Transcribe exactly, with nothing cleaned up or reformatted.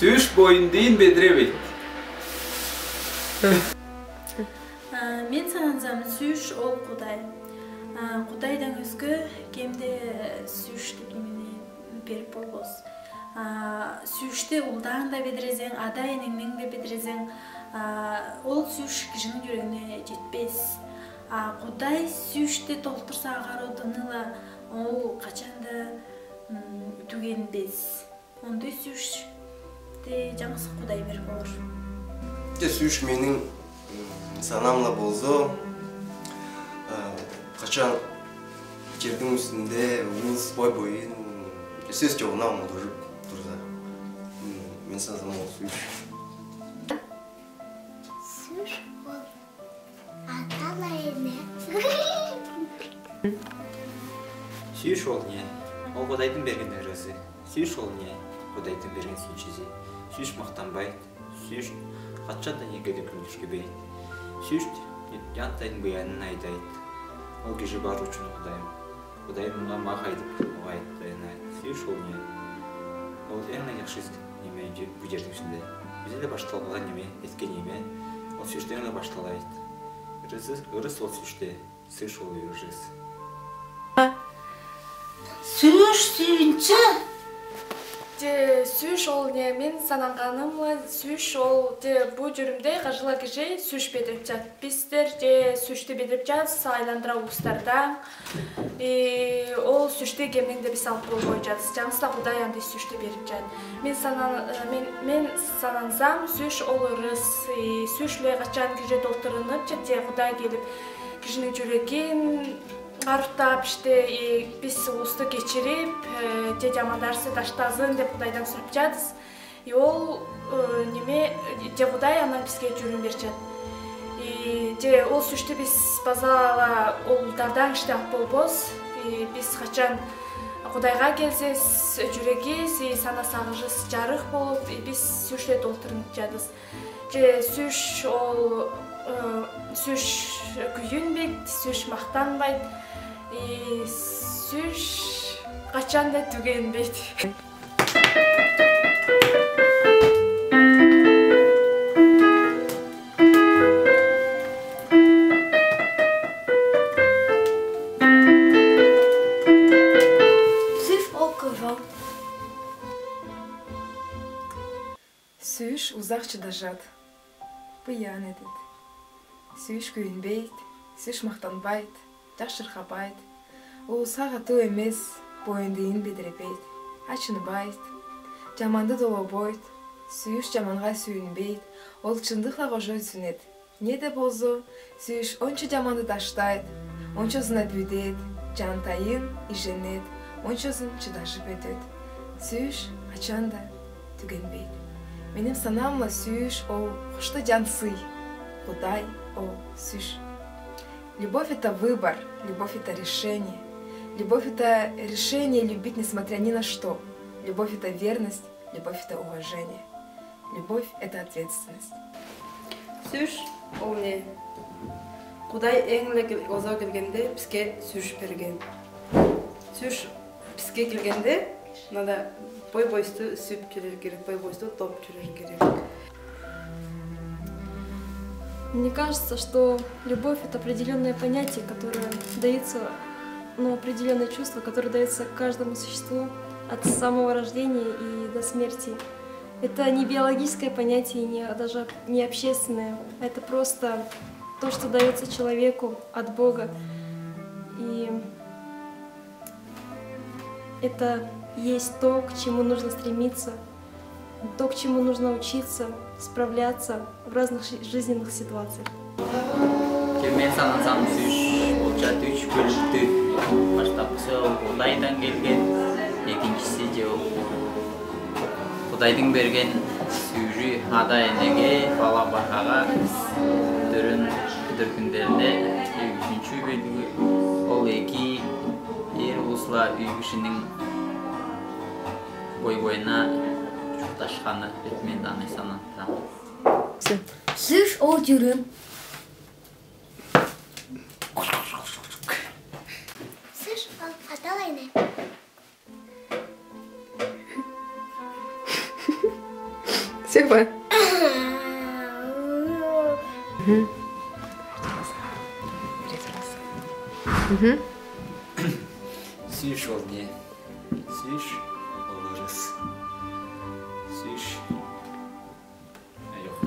Сүүш бойындыйын бедіре бейт. А, мен сананзам, сүүш ол Кудай. А, Кудайдан өске кем де сүүш тіп немені пиріп болбас. А, сүүшті улдан да бедірезең, ада-енеңнең де бедірезең, а, ол сүүш кижинің юрегине жетпес. А Кудай сүүшті толтырса ағар одыны ла, ол качан да, м, түгенбес. Ондай сүүшті чаңсы Кудай пирер полар. Те сүүш менің, м, санамда болза, а, качан тердең үстінде улус бой-бойын, м, сөз чоғына умудужып турза. М, мен санасам, ол сүүш. Сүүш ол аталайны. Сүүш ол не? Ол Кудайдың берген ырызы. Сүүш ол не? Кудайдың берген сүүчези. Сүүш махтанбайт. Сүүш качан да некеде күүндіргебейт. Сүүш Янтайдың буянын айдайт. Ол кижи бар учун Кудайым. Кудайым муңа мах айдып, оға айт, Кудайын айт. Сүүш ол не? Ол эң не яхшы неме бу чердиң үстінде. Бизде башталған неме, эткен неме. Ол сүүштең не башталайт. Ырыс, ырыс ол сүүште. Сүүш ол ырыс. Сүүш сүүнче. Те сүүш ол не, мен сананғаным ла, сүүш ол те бу чурумда каждый кижи сүүш петрепчат. Пистер те сүүшті петрепчатпыс айландыра улустарда. И ол сүүшті кемнең де пис алып болмайчатпыс. Чаңсы да Кудай андый сүүшті петрепчат. Мен санан-, э, мен, мен сананзам, сүүш ол ырыс. И сүүш ле качан кижи толтырынып, че те Кудай келип, кижинің чурегин артап, иште, и пис улусты кечирип, э, те чамандарзы таштазын деп Кудайдаң сурапчатпыс. И ол, э, неме, те Кудай аннаң писке чурын пирчет. И те ол сүүшті пис паза ла улдардаң иште алып болбаспыс. И пис качан Кудайға келзебіс, чурегибіс, и сана сағызыбыс чарых полып, и пис сүүш ле толтырынчатпыс. Че сүүш ол, э, сүүш күйінбейт, сүүш махтанбайт, и сүүш качан да түгенбейт. Сүүш ол кызыл. Сүүш узах чыдажат. Буян этет. Сүүш күйінбейт, сүүш махтанбайт, чашырхабайт. Улусха кату эмес, бойындыйын бедіребейт, ачынбайт, чаманды тоолабойт. Сүүш чаманға сүүнбейт, ол чындыхла кожо сүүнет. Не де болза, сүүш онча чаманды таштайт, ончазына пӱдет, чантайын иженет, ончазын чыдажып ӧтет. Сүүш качан да түгенбейт. Меним санамла, сүүш ол хошта чан сый, Кудай ол сүүш. Любовь — это выбор, любовь — это решение. Любовь — это решение любить, несмотря ни на что. Любовь — это верность, любовь — это уважение. Любовь — это ответственность. Сүүш ол не? Кудай эң ле кел-, оза келгенде писке сүүш берген. Сүүш писке келгенде надо бой-бойсты сӱп чӧрер керек, бой-бойсты топ чӧрер керек. Мне кажется, что любовь — это определённое понятие, которое даётся, ну, определённое чувство, которое даётся каждому существу от самого рождения и до смерти. Это не биологическое понятие, не, даже не общественное. Это просто то, что даётся человеку от Бога. И это есть то, к чему нужно стремиться, то, к чему нужно учиться, справляться в разных жи-, жизненных ситуациях. Че мен санасам, сүүш ол чат үш бөлүктү. Баштапкысы ол Кудайдан келген, экинчиси же ол Кудайдың берген сүүри ада-энеге, бала-бархаға, төрен төркүндерине, үшүнчү бөлүгү ол эки эр улусла үй кишиниң бой-бойына чурташханы деп мен аны санатам. Сүүш ол чырын. Сүүш ол аталайны. Ой. Мгм. Мгм. Сüüш олдни. Сüüш олрас. Сüüш. Ай, ох,